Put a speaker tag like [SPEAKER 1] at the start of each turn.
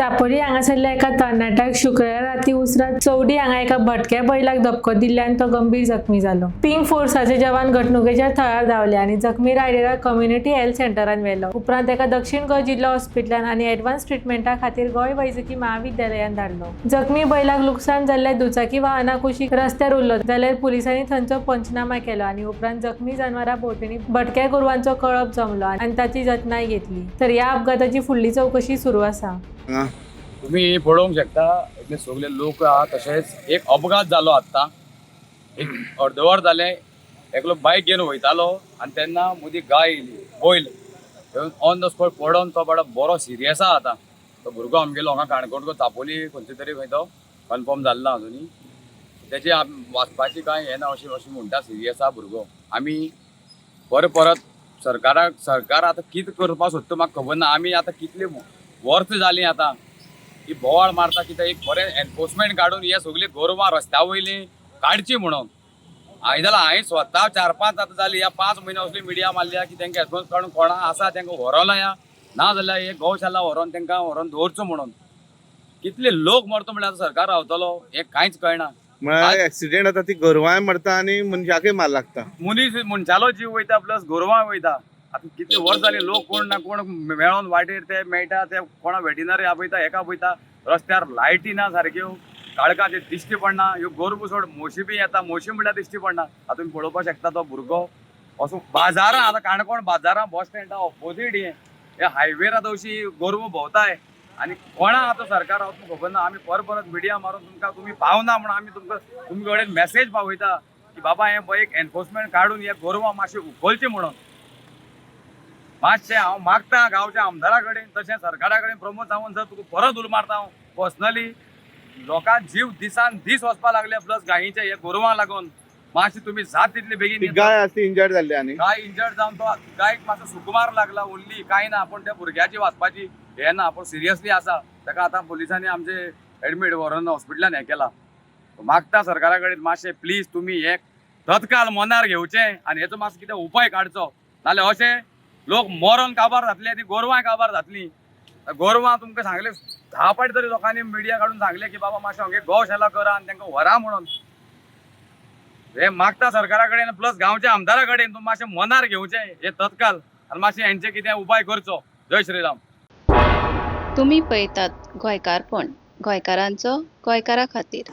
[SPEAKER 1] चापोरी हांगासरल्या एका तरणाट्याक शुक्रारा राती उसरां चवडी हांगा एका भटक्या बैलाक धपको दिल्ल्यान तो गंभीर जखमी जालो. पिंक फोर्साचे जवान घडणुकेच्या थळार धांवले आनी जखमी रायडराक कम्युनिटी हेल्थ सेंटरान व्हेलो. उपरांत ताका दक्षिण गोंय जिल्लो हॉस्पिटलान आनी एडवान्स ट्रिटमेंटा खातीर गोंय वैजकी महाविद्यालयान धाडलो. जखमी बैलाक लुकसाण जाल्ल्या दुचाकी वाहना कुशीक रस्त्यार उरलो जाल्यार पुलिसांनी थंयचो पंचनामा केलो आनी उपरांत जखमी जनावरां भोंवतणी भटक्या गोरवांचो कळप जमलो आनी ताची जतनाय घेतली. तर ह्या अपघाताची फुडली चवकशी सुरू आसा.
[SPEAKER 2] हांगा
[SPEAKER 3] तुम्ही पळोवंक शकता, इतले सगळे लोक आहा. तशेंच एक अपघात जालो आत्तां, एक अर्दवर जालें. एकलो बायक घेवन वयतालो आनी तेन्ना मदीं गाय येयली, बैल ऑन the spot पडोन तो बाबडो बरो सिरियस आहा. आतां तो भुरगो आमगेलो हांगा काणकोणको, चापोली खंयचे तरी खंय तो कन्फर्म जाल्लो ना अजुनी. तेजी वाचपाची कांय हें ना अशें अशें म्हणटा. सिरियस आहा भुरगो. आमी परत परत सरकाराक, सरकार आतां कितें करपाक सोदता म्हाका खबर ना. आमी आतां कितली वर्सां जालीं आतां ही बोवाळ मारता कितें एक बरें एनफोर्समेंट काडून हे सगळीं गोरवां रस्त्या वयलीं काडची म्हणून. हांवें जाल्यार हांवें स्वता 4-5 आतां जाली, ह्या 5 म्हयने असली मिडिया मारल्या की तांकां एनफोर्स काडून कोणा आसा तांकां व्हरोन या ना जाल्यार हे गोशाला व्हरोन तांकां व्हरोन दवरचो म्हणून. कितले लोक मरता म्हणल्यार आतां सरकार रावतलो हें कांयच कळना.
[SPEAKER 2] म्हळ्यार एक्सिडेंट जाता, ती गोरवांय मरता आनी मनशाकय मार लागता.
[SPEAKER 3] मनीस मनशालो जीव वयता प्लस गोरवां वयता. आतां कितले वर्स जाली लोक कोण ना कोण मेळोन वाटेर ते मेळटा, ते कोणा वेटिनरी आपयता, हेका आपयता. रस्त्यार लायटी ना सारक्यो, काळखां ते दिश्टी पडना. ह्यो गोरवां सोड म्हशी बी येता, म्हशी म्हणल्यार दिश्टी पडना. आतां तुमी पळोवपाक शकता तो भुरगो असो बाजारां, आतां काणकोण बाजारां बस स्टँडा ऑपोजीट हे हायवेर आतां अशी गोरवां भोंवताय आनी कोणा आतां सरकार रावता खबर ना. आमी परत परत मिडिया मारून तुमकां, तुमी पावना म्हणून आमी तुमकां तुमचे कडेन मॅसेज पावयता की बाबा हें पळय एक एनफोर्समेंट काडून हे गोरवां मातशें उखलचें म्हणून. मातशें हांव मागता गांवच्या आमदारा कडेन तशें सरकारा कडेन. प्रमोद सावंत सर, तुका परत उलो मारता हांव पर्सनली. लोकांक जीव दिसान दीस वचपाक लागले प्लस गायीचे हे गोरवां लागून. मातशें तुमी जात तितली
[SPEAKER 2] ती
[SPEAKER 3] बेगीन.
[SPEAKER 2] गाय आसा ती इंजर्ड जाल्ली आनी
[SPEAKER 3] गाय इंजर्ड जावन तो गायक मातसो सुकुमार लागला ओन्ली, कांय ना. पूण त्या भुरग्याची वाचपाची हें ना, पूण सिरियसली आसा. ताका आतां पुलिसांनी आमचे एडमीट व्हरोन हॉस्पिटलान हें केला. मागता सरकारा कडेन मातशें प्लीज तुमी हे तत्काल मनार घेवचें आनी हेचो मातसो कितें उपाय काडचो, नाल्यार अशें लोक मरोन काबार जातले, ती गोरवां काबार जातली. गोरवां तुमकां सांगले 10 फावटी तरी लोकांनी मिडिया काडून सांगले की बाबा मातशें अमके गोशाला करा आनी तांकां व्हरा म्हणून. हे मागता सरकारा कडेन प्लस गांवच्या आमदारा कडेन, तुमी मातशें मनार घेवचें हे तत्काल आनी मातशें हेंचे कितें उपाय करचो. जय श्रीराम.
[SPEAKER 4] तुमी पळयतात गोंयकारपण, गोंयकारांचो गोंयकारा खातीर.